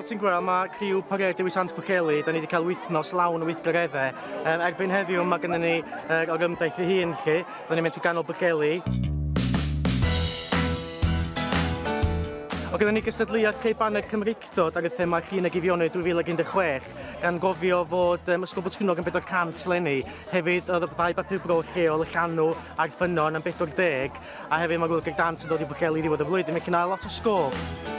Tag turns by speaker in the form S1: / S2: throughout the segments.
S1: fel ti'n gweld, mae criw Parêd Dewi Sant Pwllheli, da ni wedi cael wythnos lawn o weithgareddau. Um, erbyn heddiw mae gennym ni uh, orymdaith ei hun, lle. Da ni'n mynd trwy ganol Pwllheli. O gyda ni gystadleuaeth Creu Baner Cymreictod ar y thema Llun ag Eifionydd 2016, gan gofio fod um, Ysgol Botwnnog yn 400 leni. Hefyd, oedd y ddau bapur bro lleol, y Llanw a'r Ffynnon am 40, a hefyd mae Gŵyl Dant yn dod i Bwllheli ddiwedd y flwyddyn, felly na lot o sgôp.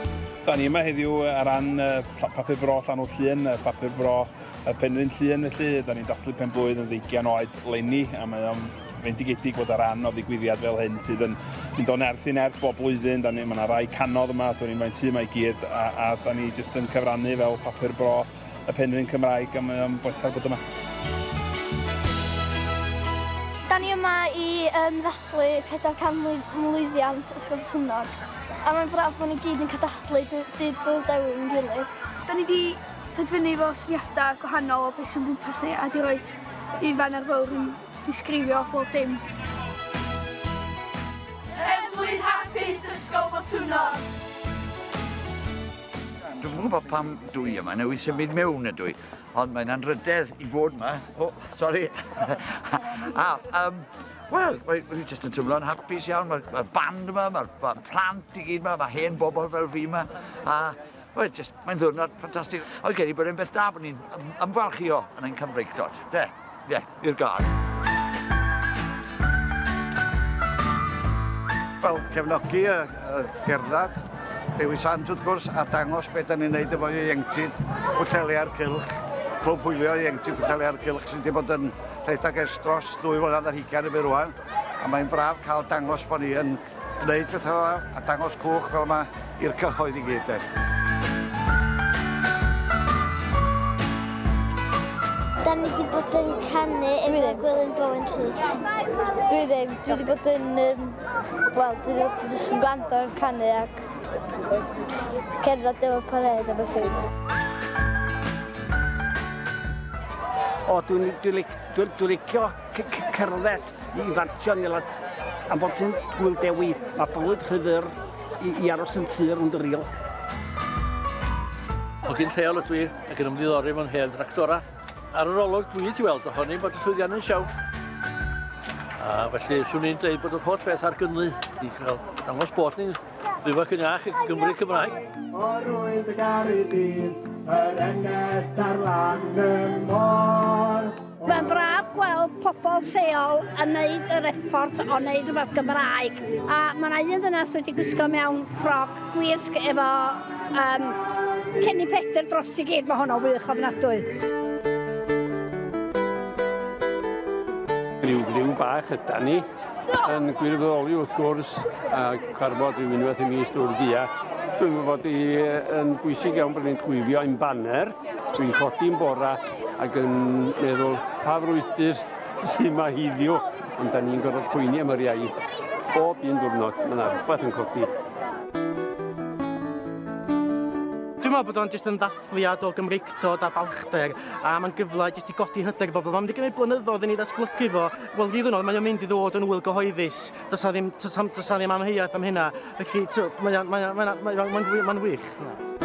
S2: Da ni yma heddiw ar ran papur bro Llanw Llŷn, papur bro Penrhyn Llŷn felly, da ni'n dathlu pen blwydd yn ddeugian oed leni a mae o'n fendigedig bod ar ran o ddigwyddiad fel hyn sydd yn mynd o nerth i nerth bob blwyddyn. Da ni, mae yna rai canodd yma, dwi'n ni'n faint sydd yma i gyd, a, a da ni jyst yn cyfrannu fel papur bro y Penrhyn Cymraeg a mae o'n bleser bod yma.
S3: Da ni yma i um, ddathlu 400 mlwyddiant Ysgol Botwnnog a mae'n braf bod ni gyd yn cael dathlu dydd Gŵyl Dewi yn gilydd.
S4: Da ni wedi dod fyny efo syniadau gwahanol o beth sy'n gwmpas ni a di roed un faner fawr yn disgrifio bob dim.
S5: Pen-blwydd hapus Ysgol Botwnnog!
S6: Dwi'm yn gwybod pam dwi yma, newydd symud mewn ydw i, ond mae'n anrhydedd i fod yma. O, oh, sori. a, um, Wel, dwi jyst yn teimlo'n hapus iawn. Mae'r ma band yma, mae'r ma plant i gyd yma, mae hen bobl fel fi yma. A Wel, just, mae'n ddiwrnod ffantastig. Ond gen i bod e'n beth da bod ni'n ymfalchio yn ein Cymreictod. De, ie, i'r gad.
S7: Wel, cefnogi y, y gerdded, Dewi Sant wrth gwrs, a dangos beth da ni'n neud efo ieuenctid Pwllheli a'r Cylch, Clwb Hwylio Ieuenctid Pwllheli a'r Cylch sydd wedi bod yn rhedeg ers dros ddwy flynedd ar hugain erbyn rwan, a mae'n braf cael dangos bod ni yn gwneud pethau fel 'na a dangos cwch fel yma i'r cyhoedd i gyd de.
S3: Da ni wedi bod yn canu efo Gwilym Bowen Rhys.
S8: Dwi ddim. Dwi wedi bod yn... Um, Wel, dwi wedi bod yn jyst yn gwrando ar canu ac cerdded efo'r parêd a felly.
S9: O, dwi'n dwi, dwi, dwi licio cerdded i fartio ni lan. Am bod ti'n Gŵyl Dewi, mae bywyd rhy fyr i, i aros yn tŷ rownd y rîl.
S10: Hogyn lleol ydw i ac yn ymddiddori mewn hen dractora. Ar yr olwg dwi wedi weld ohoni bod y llwyddiannus iawn. A felly swn i'n dweud bod yr holl beth ar gynnydd i cael dangos bod ni'n fyw ac yn iach ac yn Gymru Cymraeg.
S11: O rwy'n dy garu bydd yr eneth ar lan y môr.
S12: Mae'n braf gweld pobl lleol yn neud yr effort o neud rhywbeth Gymraeg. A mae yna un ddynas wedi gwisgo mewn ffrog gwisg efo um, Cennin Pedr dros i gyd. Mae honno wych ofnadwy.
S13: Rhyw griw bach yda ni, yn gwirfoddoli wrth gwrs, a cyfarfod rhyw unwaith y mis drwy'r dia. Dwi'n meddwl bod hi yn bwysig iawn bod ni'n chwifio ein baner. Dwi'n codi'n bora ac yn meddwl pa frwydr sy'n ma hiddiw, ond da ni'n gorfod poeni am yr iaith bob un diwrnod. Mae yna rhywbeth yn codi.
S1: Dwi'n meddwl bod o'n jyst yn ddathliad o Gymreictod a balchder, a mae'n gyfle jyst i godi hyder i bobl. Mae'n mynd i gymryd blynyddoedd i ni ddatblygu fo. Wel, i ddwrnod, mae'n mynd i ddod yn ŵyl gyhoeddus. Does na ddim, does na ddim amheuaeth am hynna. Felly, mae'n mae mae mae mae mae wych.